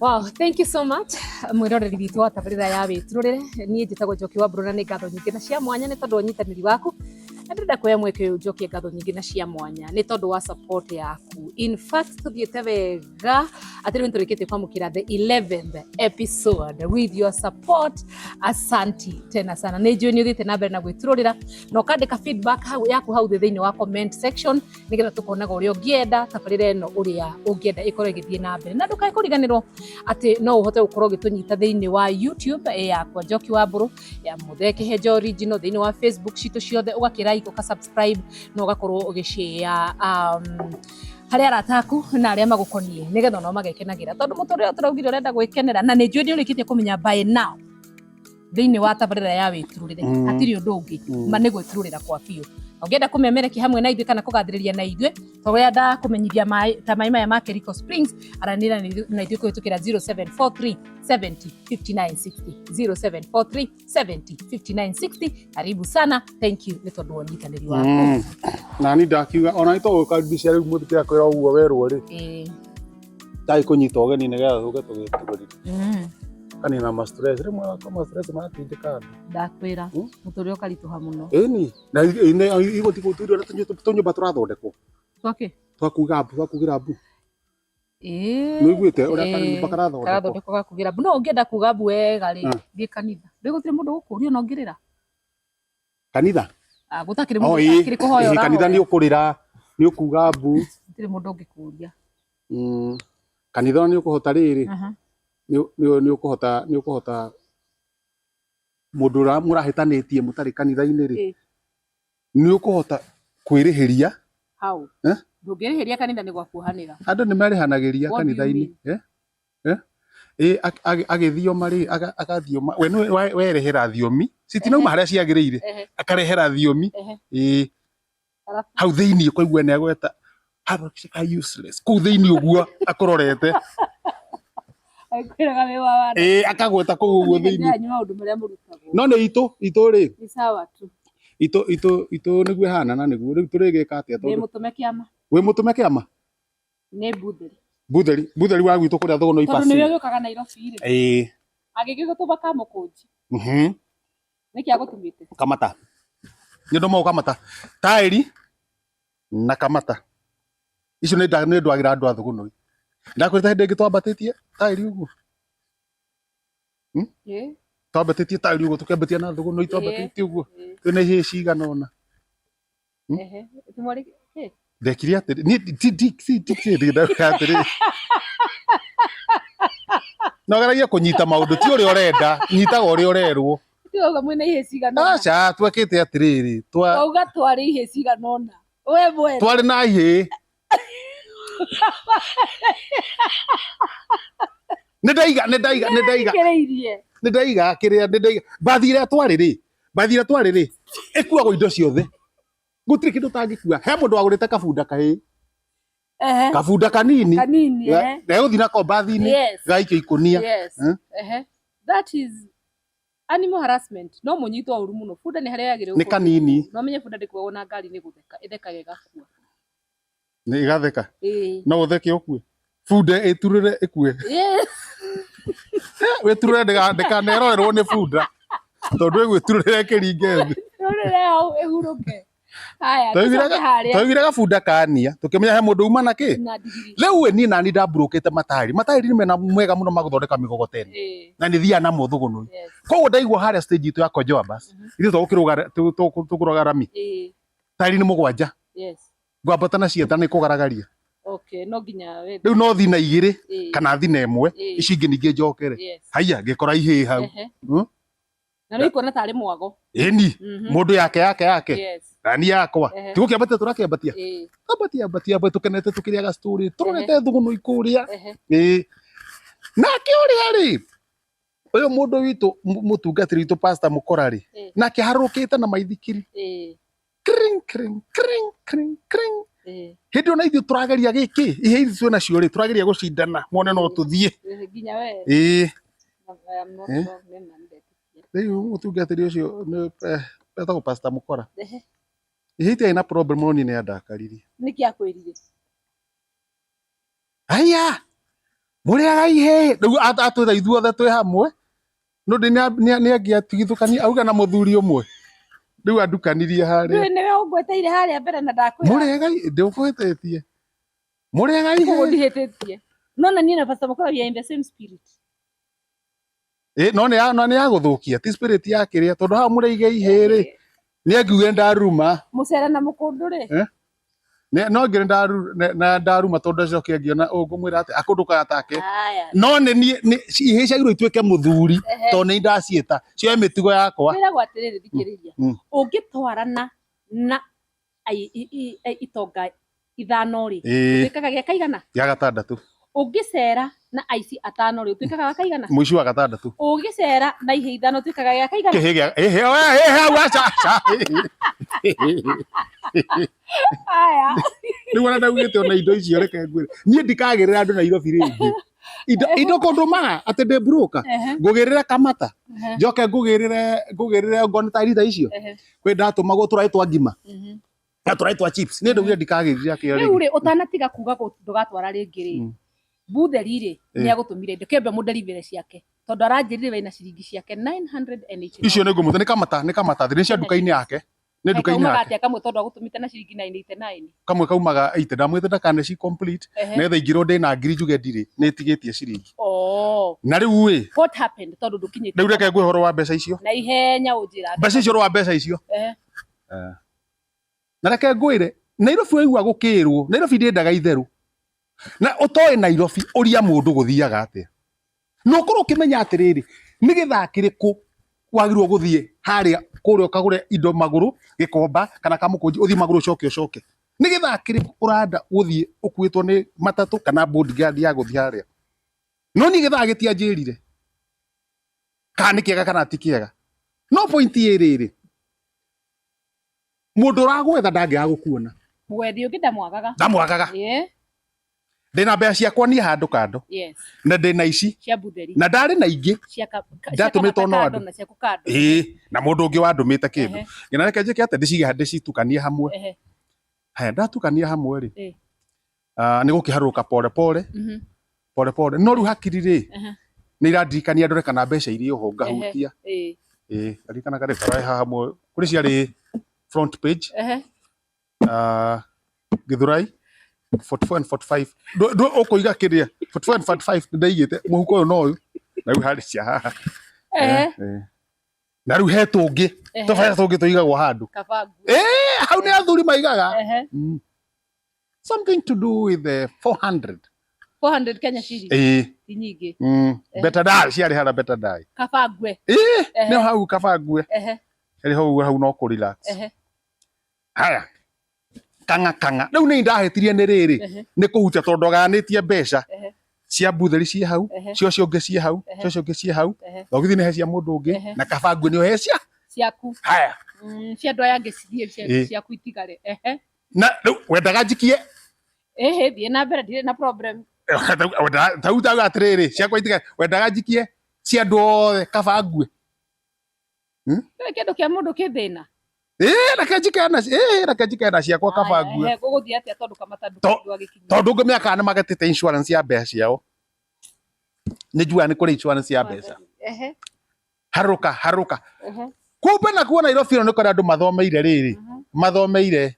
Wow, thank you so much mwiroreri witũ wa tabarĩra ya wĩturũrĩre. Niĩ njĩtagwo Njoki wa Mbũrũ na nĩ ngatho nyingĩ na cia mwanya nĩ tondũ wa ũnyitanĩri waku, na ndĩrenda kuoya mweke ũyũ njokie ngatho nyingĩ na cia mwanya nĩ tondũ wa support yaku. In fact, tũthiĩte wega atĩ rĩu nĩtũrĩkĩtie kwamũkĩra the 11th episode with your support. Asanti tena sana. Nĩ njũĩ nĩ ũthiĩte na mbere na gwĩturũrĩra na ũkandĩka feedback hau yaku hau thĩ thĩinĩ wa comment section, nĩgetha tũkonaga ũrĩa ũngĩenda tabarĩra ĩno, ũrĩa ũngĩenda ĩkorwo ĩgĩthiĩ na mbere. Na ndũkae kũriganĩrwo atĩ no ũhote gũkorwo ũgĩtũnyita thĩinĩ wa YouTube yakwa Njoki wa Mbũrũ, ya Mũthee Kĩhenjo Original, thĩinĩ wa Facebook citũ ciothe, ũgakĩ like, ũka subscribe na ũgakorwo ũgĩshare harĩ arata aku na arĩa magũkoniĩ, nĩgetha onao magekenagĩra, tondũ mũtũrĩre ũyũ tũraugire ũrenda gwĩkenera. Na nĩ njũĩ nĩ ũrĩkĩtie kũmenya by now thĩinĩ wa tabarĩra ya wĩturũrĩre hatirĩ ũndũ ũngĩ ma nĩ gwĩturũrĩra kwa biũ. Ũngĩenda kũmemerekia hamwe na ithuĩ kana kũgathĩrĩria na ithuĩ, tũrenda kũmenyithia maĩ ta maĩ maya ma Kerico Springs, aranĩra na ithuĩ kũhĩtũkĩra 0743 70 59 60, 0743 70 59 60. Karibu sana, thank you nĩ tondũ wa ũnyitanĩri waku. Na ni ndakiuga ona nĩ tũgũkaribisha rĩu mũthikĩra kwĩra ũguo werwo rĩ, ndagĩ kũnyita ũgeni nĩgetha tũke tũgĩturũrĩre kanina ma stress rĩmwe, ma stress maratindĩka andũ. Ndakwĩra, mũtũrĩre ũkaritũha mũno. Ĩni na igũtigũtuire tũnyũmba tũrathondekwo. Twake. Twakuga mbu, twakugĩra mbu. Nĩũiguĩte ũrĩa kanyũmba karathondekwo? Karathondekwo gakugĩra mbu. No ũngĩenda kuga mbu wega rĩ, thiĩ kanitha. Rĩu gũtirĩ mũndũ ũgũkũria ona ũngĩrĩra. Kanitha? Ah, gũtakĩrĩ mũndũ ũtakĩrĩ kũhoya. Kanitha nĩ ũkũrĩra, nĩ ũkuga mbu. Gũtirĩ mũndũ ũngĩkũria. Kanitha nĩ ũkũhota rĩrĩ, nĩ ũkũhota mũndũ ũrĩa mũrahĩtanĩtie mũtarĩ kanitha-inĩ rĩ, nĩ ũkũhota kwĩrĩhĩria. Hau. Eh? Ndũngĩrĩhĩria kanitha, nĩ gwa kuohanĩra. Andũ nĩ marĩhanagĩria. What do you Kanitha-inĩ. Eh? Eh? Ĩ agĩthioma rĩ, agathioma we nĩwe werehera thiomi citinauma harĩa ciagĩrĩire, akarehera thiomi. Ĩ. Arabu? Hau thĩinĩ ũkaigua nĩ agweta ka useless kũu thĩinĩ ũguo akũrorete. Agĩkwĩraga wĩ wa wana. Ĩ, akagweta kũu ũguo thĩinĩ. Yanyu maũndũ marĩa mũrutagwo. No nĩ itũ rĩ, Nĩ sawa tu. itũ nĩguo ĩhana, na nĩguo rĩu tũrĩgĩka atĩa? Ndĩ Tondũ mũtũme kĩama. Wĩ mũtũme kĩama? Nĩ mbutheri. Mbutheri, mbutheri wa gwitũ kũrĩa Thũgũnũ. Tondũ Ibacĩ. Nĩwe ũgĩũkaga Nairobi rĩ. Ĩ. Agĩgĩgũtũma kamũkũnji. Nĩkĩ agũtũmĩte? Kamata nĩ ũndũ mau, kamata taĩri na kamata icio nĩ ndwagĩra andũ a Thũgũnũi. Ndakwĩrĩte hĩndĩ ĩngĩ twambatĩtie taĩri ũguo. Ĩ. Twambatĩtie taĩri ũguo, tũkĩambatia na Thũgũnũi, twambatĩtie ũguo twĩna ihĩĩ cigana ũna. Ehe. Timwarĩ kĩ? Ndekire atĩrĩ, niĩ ti ti ti ti ti ndauga atĩrĩ, no geragia kũnyita maũndũ, ti ũrĩa ũrenda, nyitaga ũrĩa ũrerwo. Tiwauga mwĩna ihĩĩ cigana ũna. Aca, twekĩte atĩrĩrĩ, twa Wauga twarĩ ihĩĩ cigana ũna. We mwene. Twarĩ na ihĩĩ. Nĩ ndaiga Thikĩrĩirie. Nĩ ndaiga kĩrĩa, nĩ ndaiga mbathi ĩrĩa twarĩ rĩ, mbathi ĩrĩa twarĩ rĩ, ĩkuagwo indo ciothe, gũtirĩ kĩndũ ũtangĩkua. He mũndũ wagũrĩte kabunda kahĩĩ, kabunda kanini. Kanini. Gegũthiĩ nako mbathi-inĩ, gaikio ikũnia. Eh? Ehe. That is animal harassment. No mũnyitwo ũru mũno. Bunda nĩ harĩa yagĩrĩirwo Nĩ gũkorwo. kanini. No menye bunda ndĩkuagwo na ngari, nĩ gũtheka ĩthekaga ĩgakua. Nĩ ĩgatheka. Ĩĩ. No ũtheke ũkue, bunda ĩturĩre ĩkue? Yes. Wĩturĩre ndĩkanerorerwo nĩ bunda, tondũ ĩgwĩturĩre ĩkĩringe thĩ. Rũrĩre hau ĩhurũke. Haya, tũcoke harĩa. Twaiguire gabunda kania, tũkĩmenya he mũndũ uma na kĩ. Na ndigiri. Rĩu ĩ, niĩ nani ndamburũkĩte mataĩri. Mataĩri nĩ mena mwega mũno ma gũthondeka mĩgogoteni, na nĩ thiaga namo Thũgũnũi. Koguo ndaigua harĩa stage itũ ya Konjoa bus, ithuĩ tũgũkĩrũga rami, taĩri nĩ 7. Ngwambata na cieta nĩ kũgaragaria. Okay, no nginya we. Rĩu no thina 2 kana thina 1, ici ingĩ ningĩ njokere. Haiya, ngĩkora ihĩĩ hau. Na rĩu ikuona tarĩ mwago. Ĩni. Mũndũ yake yake yake, nani yakwa. Tigũkĩambatia, tũrakĩambatia, ambatia, ambatia, ambatia, tũkenete, tũkĩrĩaga story, tũrorete Thũgũnũi kũrĩa. Ĩĩ, nake ũrĩa rĩ, ũyũ mũndũ witũ, mũtungatĩri witũ, Pastor Mũkora rĩ, nake harũrũkĩte na maithikiri, kring kring kring kring kring. Hĩndĩ ĩyo na ithuĩ tũrageria gĩkĩ, ihe ici twĩ nacio rĩ, tũrageria gũcindana mone no tũthiĩ. Nginya we. Ĩĩ. I am not Eh? wrong, nĩ ma nĩndetĩkia. Rĩu mũtungatĩri ũcio nĩ etagwo Pastor Mũkora. Ihe itiarĩ na problem, no niĩ nĩ andakaririe. Nĩkĩ akwĩrire? Haya, Mũrĩaga ihĩĩ rĩu atwĩra ithuothe twĩ hamwe no ndĩ nĩ angĩatigithũkania auga na mũthuri ũmwe rĩu andukanirie harĩa. Ndũĩ nĩwe ũngweteire harĩa mbere na ndakwĩra. Mũrĩaga ndĩũkũhĩtĩtie mũrĩaga Koguo ihĩĩ. ndihĩtĩtie. No na niĩ na Pastor Mokora we are in the same spirit. Ĩ, no nĩ ya no nĩ ya gũthũkia ti spirit ya kĩrĩa tondũ haha mũrĩige ihĩĩ rĩ nĩ angiuge ndaruma. Mũcere na mũkũndũ rĩ. No ngĩrĩ na ndaruma tondũ acoke ngĩona ũngũmwĩra atĩ akũndũkaga take. Haya. No nĩ niĩ ihĩĩ ciagĩrĩirwo ituĩke mũthuri tondũ nĩ ndaciĩta cioe mĩtugo yakwa. Kwĩragwo atĩrĩrĩ thikĩrĩria. Ũngĩtwarana na itonga ithano rĩ, ũtuĩkaga gĩa kaigana? Gĩa gatandatũ. Ũngĩcera na aici atano rĩ, ũtuĩkaga wa kaigana? Mũici wa gatandatũ. Ũngĩcera na ihĩĩ ithano ũtuĩkaga gĩa kaigana? Kĩhĩĩ gĩa ĩhĩ ĩhĩ hau aca aca. Aya. Rĩu ona ndaugĩte ona indo icio reke ngwĩre niĩ ndikagĩrĩra andũ Nairobi rĩngĩ. Indo kũndũmaga atĩ ndĩ broker ngũgĩrĩre Kamata njoke ngũgĩrĩre ngone ta rita icio kwĩ ndatũmagwo tũraĩ twa ngima na tũraĩ twa chips niĩ ndaugire ndikagĩrĩra kĩo Rĩu rĩngĩ. rĩ ũtanatiga kuga ndũgatwara rĩngĩ rĩ, Butheri rĩ nĩ agũtũmire indo kĩambe mũnderibere ciake tondũ aranjĩrire wĩna ciringi ciake 989. Icio nĩ ngũmũte nĩ Kamata nĩ Kamata nĩ cia nduka-inĩ yake nĩ nduka-inĩ Kaumaga yake. atĩa kamwe tondũ agũtũmĩte na ciringi 989. Kamwe kaumaga 80 ndamwĩte ndakane ci complete nĩgetha ingĩrwo ndĩna ngiri njuge ndirĩ nĩ ĩtigĩtie ciringi. Oh. Na rĩu ĩ What happened tondũ ndũkinyĩte. Rĩu reke ngwĩhe ũhoro wa mbeca icio. Na ihenya ũnjĩra. Mbeca icio ũhoro wa mbeca icio. Na reke ngwĩre Nairobi waigua gũkĩrwo Nairobi ndĩendaga itherũ. Na ũtoĩ Nairobi ũria mũndũ gũthiaga atĩa. Na ũkorwo ũkĩmenya atĩrĩrĩ nĩ gĩthaa kĩrĩkũ wagĩrĩirwo gũthiĩ harĩa kũrĩa ũkagũre indo magũrũ Gĩkomba kana Kamũkũnji ũthiĩ magũrũ ũcoke ũcoke. Nĩ gĩthaa kĩrĩkũ ũrenda gũthiĩ ũkuĩtwo nĩ matatũ kana bodyguard ya gũthiĩ harĩa. No niĩ gĩthaa gĩtianjĩrire kana nĩ kĩega kana ti kĩega. No point ĩ rĩrĩ mũndũ ũragwetha ndangĩaga gũkuona. Mwethi ũngĩ ndamwagaga. Ndamwagaga. Ndĩna mbeca ciakwa niĩ handũ kando. Yes. Na ndĩna ici. Cia Butheri. Na ndarĩ na ingĩ. Ndatũmĩtwo no andũ. Na ciaku kando. Na mũndũ ũngĩ wandũmĩte kĩndũ. Ngĩna reke njĩke atĩ ndĩcige ndĩcitukanie hamwe. Haya ndatukania hamwe rĩ. Nĩ gũkĩharũrũka pole pole. Pole pole. No rĩu hakiri rĩ. Nĩ irandirikania ndore kana mbeca irĩ oho ngahutia. Ndirikanaga rĩ karae haha hamwe. Kũrĩ ciarĩ front page. Githurai 44 and 45 ndũ ũkũiga kĩrĩa 44 and 45 ndaigĩte mũhuko ũyũ no ũyũ na rĩu harĩ cia haha. Na rĩu he tũngĩ tũbaya tũngĩ tũigagwo handũ hau nĩ athuri maigaga. Something to do with the 400 400 Kenya shillings. Ti nyingĩ. Better die ciarĩ harĩa better die. Kaba ngue. Nĩ hau kaba ngue. Ĩrĩ hau hau no kũ relax. Haya. Kanga kanga. Rĩu nĩ ndahĩtirie nĩ rĩrĩ nĩ kũhutia tondũ ndagayanĩtie mbeca cia Butheri ciĩ hau cia ũcio ũngĩ ciĩ hau cia ũcio ũngĩ ciĩ hau thogithi nĩ he cia mũndũ ũngĩ na kaba ngue nĩ ũhe cia ciaku. Haya. Cia andũ aya angĩ cithiĩ ciaku itigare. Na rĩu wendaga njikie. Thiĩ na mbere ndirĩ na problem. Tau tau atĩrĩrĩ ciakwa itigare wendaga njikie cia andũ othe kaba ngue. Kĩndũ kĩa mũndũ kĩ thĩna. Reke njike na ciakwa kaba ngue. Gũgũthiĩ atĩa tondũ Kamata ndwagĩkinyia. Tondũ ngũmĩaka nĩ magetĩte insurance ya mbeca ciao. Nĩ njugaga nĩ kũrĩ insurance ya mbeca. Harũka harũka. Kumbe nakuo Nairobi ĩno nĩ kũrĩ andũ mathomeire rĩrĩ. Mathomeire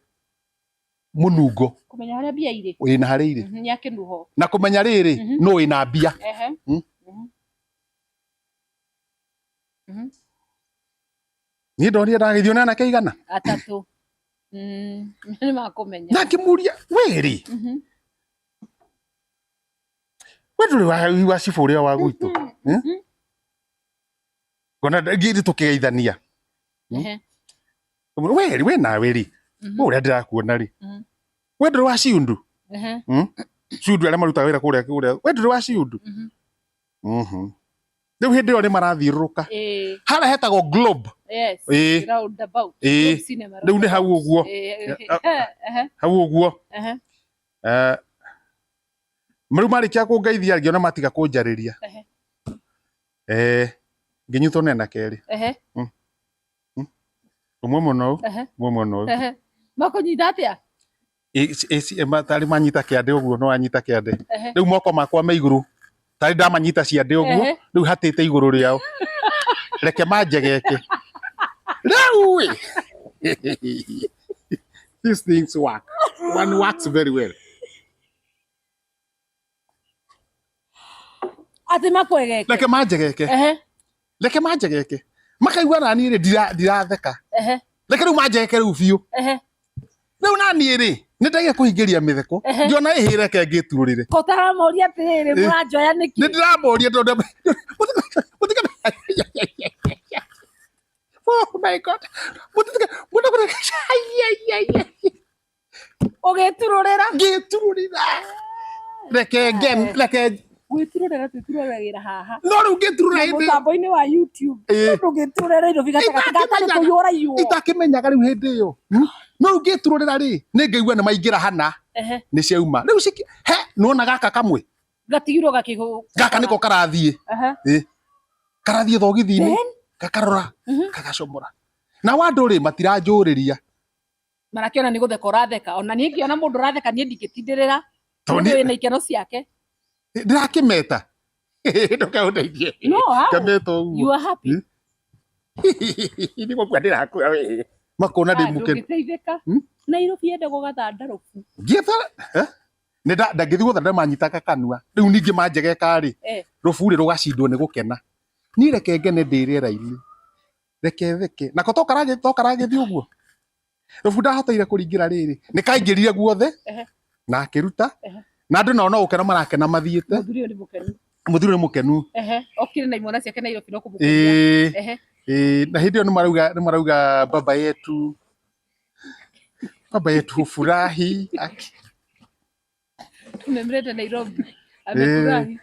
mũnungo. Kũmenya harĩa mbia irĩ. Wĩna harĩa irĩ. Nĩ akĩnuho. Na kũmenya rĩrĩ nũ wĩna mbia. Niĩ ndonire ndagĩthio nĩ anake igana. Atatũ. Nĩ makũmenya. Na ngĩmũria we rĩ. We ndũrĩ wa cibũ ũrĩa wa gwitũ. Ngona ngĩthi tũkĩgeithania. We rĩ we nawe rĩ. We ũrĩa ndĩrakuona rĩ. We ndũrĩ wa ciundu. Ciundu arĩa marutaga wĩra kũrĩa kũrĩa. We ndũrĩ wa ciundu. Rĩu hĩndĩ ĩyo nĩ marathiũrũrũka. Harĩa hetagwo Globe. Yes. Roundabout. Rĩu nĩ hau ũguo. Hau ũguo. Rĩu marĩkia kũngeithia ngĩona matiga kũnjarĩria. Ngĩnyitwo nĩ anake erĩ. Ũmwe mwena ũyũ, ũmwe mwena ũyũ. Makũnyita atĩa? Tarĩ manyita kĩande ũguo no anyita kĩande. Rĩu moko makwa me igũrũ. Tarĩ ndamanyita ciande ũguo rĩu hatĩte igũrũ rĩao reke manjegeke rĩu ĩ. These things work. One works very well. Atĩ makwegeke. Reke manjegeke. Reke manjegeke. Makaigua nani rĩ ndiratheka. Reke rĩu manjegeke rĩu biũ. Rĩu naniĩ rĩ nĩ ndagia kũhingĩria mĩtheko ngĩona ĩhĩ reke ngĩturũrĩre. Ko ũtaramoria atĩrĩrĩ mũranjoya nĩkĩ? Nĩ ndĩramoria tondũ Oh my God. Ũgĩturũrĩra? Ngĩturũrĩra. Reke ngen reke Gwĩturũrĩra twĩturũragĩra haha. No rĩu ngĩturũra hĩndĩ mũtambo-inĩ wa YouTube. Tondũ ngĩturũrĩra Nairobi gatagatĩ gatarĩ kũiyũra iyũo. Itakĩmenyaga rĩu hĩndĩ ĩyo. No rĩu ngĩturũrĩra rĩ nĩ ngaigua nĩ maingĩra hana. Nĩ ciauma. Rĩu he nĩwona gaka kamwe. Gatigirwo gakĩgũ. Gaka nĩko karathiĩ. Karathiĩ thogithi-inĩ. Gakarora. Gagacomora. Na andũ rĩ matiranjũrĩria. Marakĩona nĩ gũtheka ũratheka. Ona niĩ ngĩona mũndũ ũratheka niĩ ndingĩtindĩrĩra. Mũndũ wĩna ikeno ciake. Ndĩrakĩmeta. Ndũkaũndeithie. No, how? Ngameta ũguo. You are happy. Nĩ gũkua ndĩrakua we. Makona ndĩ mũkenu. Ndũngĩteithĩka. Nairobi yendagwo gathandarũku. Ngĩetha nĩ ndangĩthiĩ gũthanda manyitaga kanua. Rĩu ningĩ manjegeka rĩ. Rũburi rũgacindwo nĩ gũkena. Niĩ reke ngene ndĩ rĩera-inĩ. Reke theke. Nako to karagĩthiĩ ũguo. Rũbu ndahoteire kũringĩra rĩrĩ. Nĩ kaingĩrire guothe. Na akĩruta. Na andũ nao no gũkena marakena mathiĩte. Mũthuri ũyũ nĩ mũkenu. Mũthuri ũyũ nĩ mũkenu. Okire na imwana ciake Nairobi no kũmũkenia. Na hĩndĩ ĩyo nĩ marauga baba yetu. Baba yetu hufurahi. Tumemleta Nairobi. Amefurahi.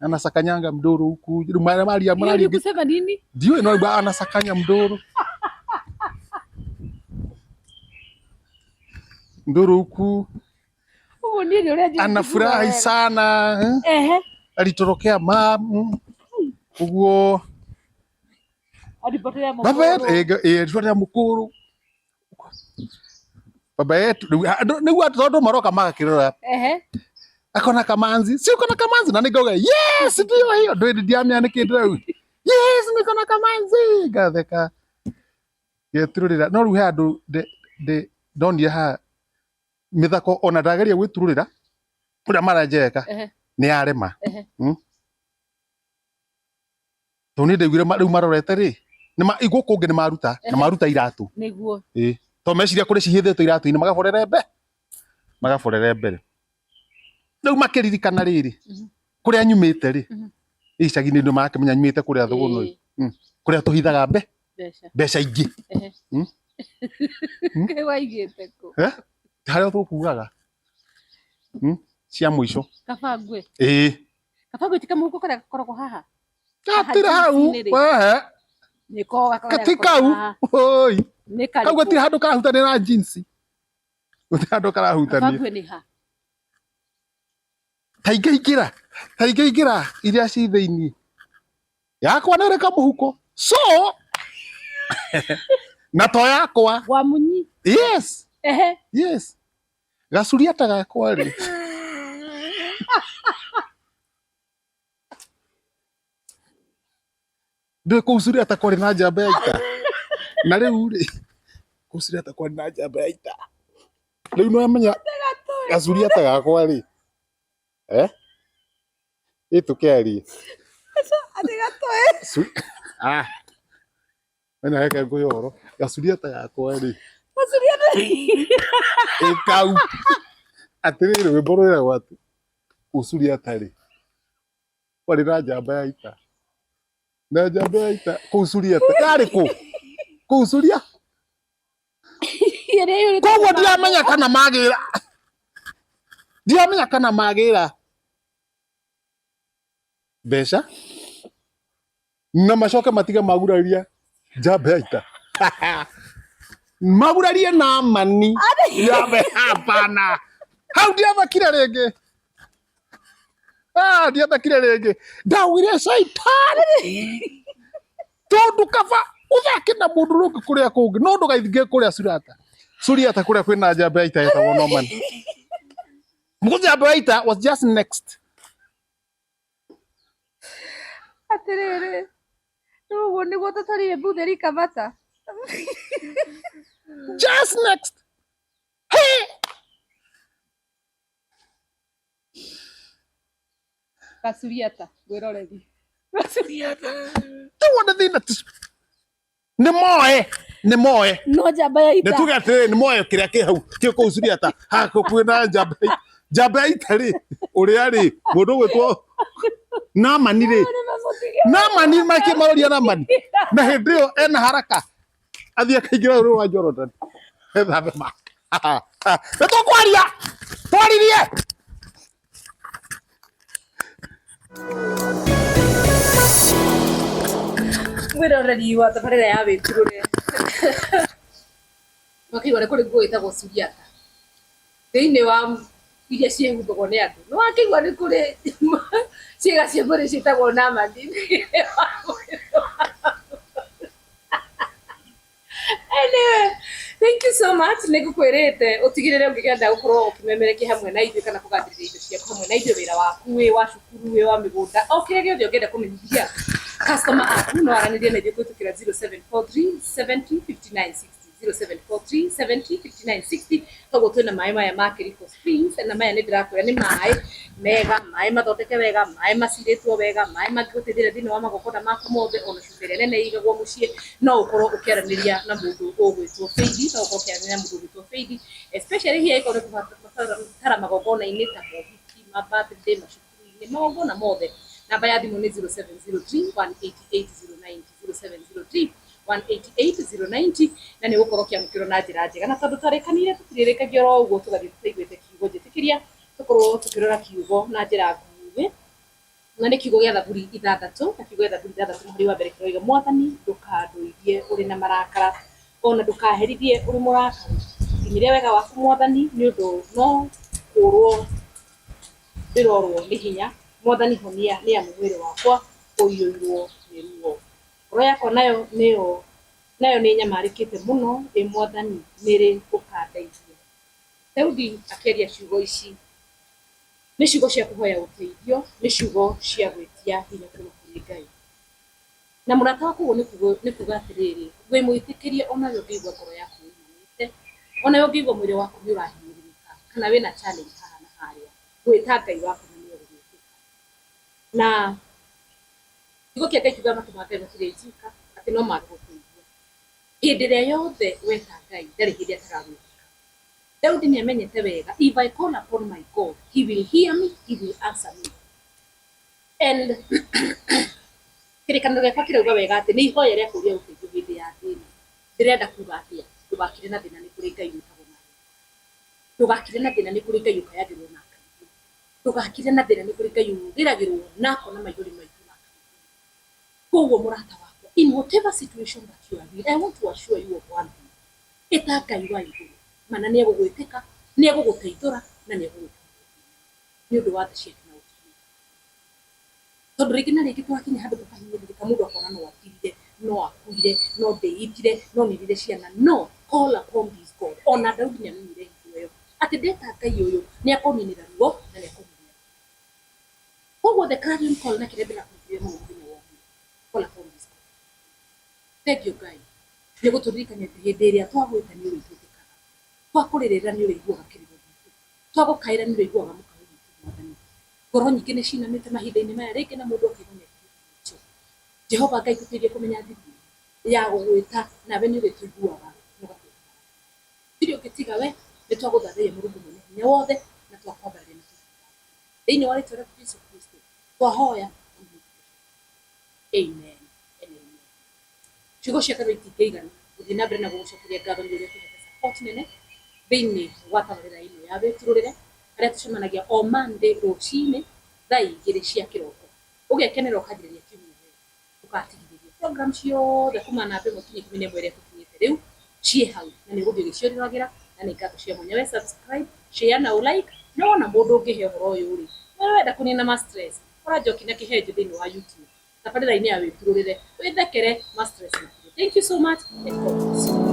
Anasakanyanga mdoro huku. Maria mararia kusema nini? Ndio no anasakanya mdoro. Mdoro huku. Anafurahi sana. Alitorokea mamu. Uguo. Alipotea mukuru. Baba yetu mukuru. Baba yetu nĩguo tondũ maroka magakĩrora. Akona kamanzi. Si uko na kamanzi na nĩngauga yes ndio hiyo ndĩ ndiamĩanĩkĩte rĩu. Yes niko na kamanzi ngatheka. Getururĩra no rĩu he andũ ndonire haha mĩthako ona ndageria gwĩturũrĩra ũrĩa maranjeka nĩ yarema. Tondũ niĩ ndaiguire rĩu marorete rĩ gũkũ ũngĩ nĩ maruta na maruta iratũ. Nĩguo. Tondũ meciria kũrĩ cihithĩtwo iratũ-inĩ magaborere mbere. Magaborere mbere. Rĩu makĩririkana rĩrĩ kũrĩa nyumĩte rĩ icagi-inĩ nĩ marakĩmenya nyumĩte kũrĩa Thũgũnũ kũrĩa tũhithaga mbeca ingĩ. Waigĩte kũ? Harĩa tũkugaga cia mũico. Kabangwe. Ĩĩ. Kabangwe ti kamũhuko karĩa gakoragwo haha. Gatirĩ hau. Wehe. Nĩko gakoragwo Ti kau. Oi. Kau gatirĩ handũ karahutania na jeans. Gũtirĩ handũ karahutania. Kabangwe nĩ ha? Ta ingĩingĩra. Ta ingĩingĩra iria ci thĩinĩ. Yakwa nĩ ĩrĩ kamũhuko. So na to yakwa. Wa munyi. Yes. Yes. Gacuriata gakwa rĩ. Ndũĩ kũu curiata kwarĩ na njamba ya ita. Na rĩu rĩ kũu curiata kwarĩ na njamba ya ita. Rĩu nĩwamenya gacuriata gakwa rĩ. Ĩ tũkĩarie. Atĩ gatoe. Ah. Wena reke ngũhe ũhoro. Gacuriata gakwa rĩ. Gacuriata. Ĩ kau. Atĩrĩrĩ rwĩmbo rwĩragwo atĩ kũu curiata rĩ kwarĩ na njamba ya ita. Na njamba ya ita kũu curiata. Yarĩ kũ? Kũu curia? Koguo ndiramenya kana magĩra. Ndiramenya kana magĩra mbeca na macoke matige maguraria njamba ya ita. Magurarie na mani. Njamba hapana. Hau ndiathakire rĩngĩ. Ndiathakire rĩngĩ. Ndaugire caitani. Tondũ kaba ũthake na mũndũ ũrĩa ũngĩ kũrĩa kũngĩ no ndũgaithinge kũrĩa Suriata. Suriata kũrĩa kwĩna njamba ya ita yetagwo Norman. Mũgũnja njamba ya ita was just next. Nĩguo tũtwarire mbuthĩri Kamata. Just next. Hey! Kasuriata mwĩroreri. Kasuriata. Rĩu wone thĩna nĩ moe nĩ moe No njamba ya nĩ ita. tuge atĩrĩrĩ nĩ moe kĩrĩa kĩ hau kĩ kũu Suriata hakuhĩ na njamba njamba ya ita rĩ ũrĩa rĩ mũndũ ũgwĩtwo Namani rĩ Namani makĩmaroria Namani na hĩndĩ ĩyo ena haraka athiĩ akaingĩra rũĩ rwa Jordan ethambe ma nĩ tũkwaria twaririe. Mwĩroreri wa tabarĩra ya wĩturũre wakĩigua nĩ kũrĩ nguo ĩtagwo Suriata thĩinĩ wa iria ciĩhumbagwo nĩ andũ nĩ wakĩigua nĩ kũrĩ ciĩga cia mwĩrĩ ciĩtagwo Namani thĩinĩ wa mwĩrĩ wa. Anyway, thank you so much. Nĩ ngũkwĩrĩte ũtigĩrĩre ũngĩenda gũkorwo ũkĩmemerekia hamwe na ithuĩ kana kũgathĩrĩria indo ciaku hamwe na ithuĩ wĩra waku wĩ wa cukuru wĩ wa mĩgũnda o kĩrĩa gĩothe ũngĩenda kũmenyithia customer aku no aranĩrie na ithuĩ kũhĩtũkĩra 0743 70 59 60 0743 70 59 60. Koguo twĩna maĩ maya ma Kericho Springs na maya nĩ ndĩrakwĩra nĩ maĩ mega, maĩ mathondeke wega, maĩ macirĩtwo wega, maĩ mangĩgũteithĩrĩria thĩinĩ wa magongona maku mothe ona cuba ĩrĩa nene ĩigagwo mũciĩ no ũkorwo ũkĩaranĩria na mũndũ ũgwĩtwo Faith, no ũkorwo ũkĩaranĩria na mũndũ ũgwĩtwo Faith especially hihi angĩkorwo nĩ kũbatara magongona-inĩ ta mohiki, ma birthday, macukuru-inĩ, magongona mothe. Namba ya thimũ nĩ 0703 188 090 0703 188 090 na nĩ ũgũkorwo ũkĩamũkĩrwo na njĩra njega na tondũ twarĩkanire tũtirĩrĩkagia oro ũguo tũgathiĩ tũtaiguĩte kiugo njĩtĩkĩria tũkorwo tũkĩrora kiugo na njĩra nguhĩ na nĩ kiugo gĩa Thaburi 6 na kiugo gĩa Thaburi 6 mũhari wa mbere kĩroiga Mwathani ndũkandũithie ũrĩ na marakara ona ndũkaherithie ũrĩ mũrakaru nginyĩria wega waku Mwathani nĩ ũndũ no kũrwo ndĩrorwo nĩ hinya Mwathani honia nĩ amu mwĩrĩ wakwa ũiyũirwo nĩ ruo ngoro yakwa nayo nĩyo nayo nĩ nyamarĩkĩte mũno ĩ Mwathani nĩrĩ ũkandeithia. Daudi akĩaria ciugo ici nĩ ciugo cia kũhoya ũteithio nĩ ciugo cia gwĩtia hinya kuma kũrĩ Ngai na mũrata waku ũguo nĩ kuga atĩrĩrĩ wĩ mwĩtĩkĩrie onawe ũngĩigua ngoro yaku ĩinamĩte onawe ũngĩigua mwĩrĩ waku nĩ ũrahinyĩrĩrĩka kana wĩna challenge haha na harĩa gwĩta Ngai waku na nĩ egũgwĩtĩka na kiugo kĩa Ngai kiugaga matũ ma Ngai matirĩ njika atĩ no mage gũkũigua hĩndĩ ĩrĩa yothe weta Ngai ndarĩ hĩndĩ atagagwĩtĩka. Daudi nĩ amenyete wega if I call upon my God he will hear me, he will answer me. And kĩrĩkanĩro gĩakwa kĩrauga wega atĩ nĩ ihoya rĩa kũria ũteithio hĩndĩ ya thĩna. Ndĩrenda kuga atĩa ndũgakire na thĩna nĩ kũrĩ Ngai wĩtagwo na ndũgakire na thĩna nĩ kũrĩ Ngai ũkayagĩrwo na akaigua ndũgakire na thĩna nĩ kũrĩ Ngai ũgĩragĩrwo na akona maithori maitũ na akaigua. Koguo mũrata wakwa in whatever situation that you are in I want to assure you of one thing ĩta Ngai wa igũrũ mana nĩ egũgwĩtĩka nĩ egũgũteithũra na nĩ egũgwĩka nĩ ũndũ wa tha ciake na ũtugi tondũ rĩngĩ na rĩngĩ twakinya handũ tũkahinyĩrĩrĩka mũndũ akona no atirire no akuire no ndĩitire no nĩrire ciana no call upon this God. Ona Daudi nĩ amenyire hingo ĩyo atĩ ndeta Ngai ũyũ nĩ akũninĩra ruo na nĩ akũninĩra. Koguo the clarion call na kĩrĩa ndĩrakũigire mũno mũthenya wa ũmũthĩ call upon this God. Thank you Ngai nĩ gũtũririkania atĩ hĩndĩ ĩrĩa twagwĩta nĩ ũrĩtwĩtĩkaga twakũrĩrĩra nĩ ũrĩiguaga kĩrĩro gitũ twagũkaĩra nĩ ũrĩiguaga mũkayo witũ Mwathani. Ngoro nyingĩ nĩ cinamĩte mahinda-inĩ maya rĩngĩ na mũndũ akaigua nĩ akinyĩte Jehova Ngai tũteithie kũmenya thiri ya gũgwĩta nawe nĩ ũrĩtũiguaga na ũgatwĩka gũtirĩ ũngĩ tiga we nĩ twagũthathaiya Mũrungu mwene hinya wothe na twakwambararia na thĩinĩ wa rĩtwa rĩa Jesu Kristo twahoya. Amen and amen. Ciugo cia ngatho itingĩigana gũthiĩ na mbere na gũgũcokeria ngatho nĩ ũrĩa tũhete support nene thĩinĩ wa tabarĩra ĩno ya wĩturũrĩre harĩa tũcemanagia o Monday rũcinĩ thaa 2 cia kĩroko ũgekenera ũkanjĩrĩria kiumia wega ũgatigithĩria program ciothe kuma namba 1 nginya 11 ĩrĩa tũkinyĩte rĩu ciĩ hau na nĩ ũgũthiĩ ũgĩciororagĩra na nĩ ngatho cia mwanya we subscribe share na ũ like na wona mũndũ ũngĩhe ũhoro ũyũ rĩ we wenda kũnina ma stress kora Njoki na Kĩhenjo thĩinĩ wa YouTube tabarĩra-inĩ ya wĩturũrĩre wĩthekere ma stress mathire. Thank you so much and God bless you.